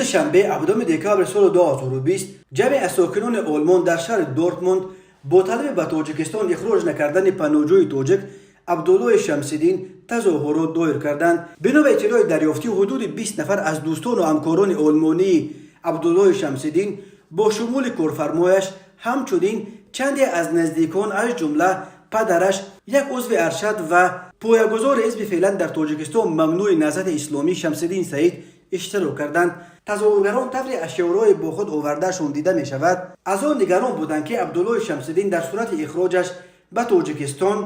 Рӯзи шанбе, 7 декабри соли 2020, ҷамъе аз сокинони Олмон дар шаҳри Дортмунд бо талаби ба Тоҷикистон ихроҷ накардани паноҳҷӯи тоҷик Абдуллои Шамсиддин тазоҳурот доир карданд. Бино ба иттилои дарёфтӣ, ҳудуди 20 нафар аз дӯстону ҳамкорони олмонии Абдуллои Шамсиддин бо шумули корфармояш, ҳамчунин чанде аз наздикон, аз ҷумла падараш, як узви аршад ва поягузори ҳизби феълан дар Тоҷикистон мамнӯи Наҳзати Исломӣ Шамсиддин Саид иштирок карданд. Тазоҳургарон тавре аз шиорҳои бо худ овардаашон дида мешавад, аз он нигарон буданд, ки Абдуллои Шамсиддин дар сурати ихроҷаш ба Тоҷикистон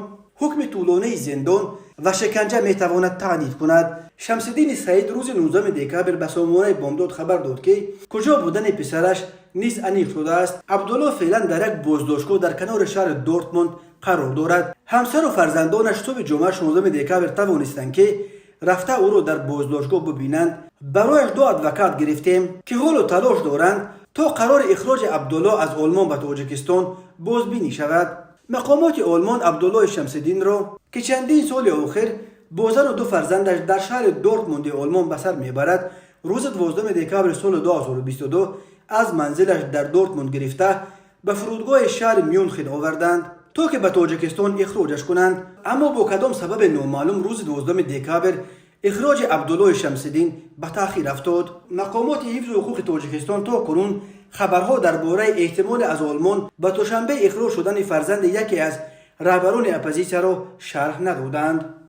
ҳукми тӯлонии зиндон ва шиканҷа метавонад таънид кунад. Шамсиддини Саид рӯзи 19 декабр ба сомонаи Бомдод хабар дод, ки куҷо будани писараш низ аниқ шудааст. Абдулло феълан дар як боздоштгоҳ дар канори шаҳри Дортмунд қарор дорад. Ҳамсару фарзандонаш субҳи ҷумъа, 16 декабр, тавонистанд, ки рафта ӯро дар боздоштгоҳ бибинанд. Барояш ду адвокат гирифтем, ки ҳоло талош доранд, то қарори ихроҷи Абдулло аз Олмон ба Тоҷикистон бозбинӣ шавад. Мақомоти Олмон Абдуллои Шамсиддинро, ки чандин соли охир бо зану ду фарзандаш дар шаҳри Дортмунди Олмон ба сар мебарад, рӯзи 12 декабри соли 2022 аз манзилаш дар Дортмунд гирифта, ба фурудгоҳи шаҳри Мюнхен оварданд, то ки ба Тоҷикистон ихроҷаш кунанд. Аммо бо кадом сабаби номаълум рӯзи 12 декабр ихроҷи Абдуллои Шамсиддин ба таъхир афтод. Мақомоти ҳифзу ҳуқуқи Тоҷикистон то кунун хабарҳо дар бораи эҳтимоли аз Олмон ба Душанбе ихроҷ шудани фарзанди яке аз раҳбарони оппозитсияро шарҳ надоданд.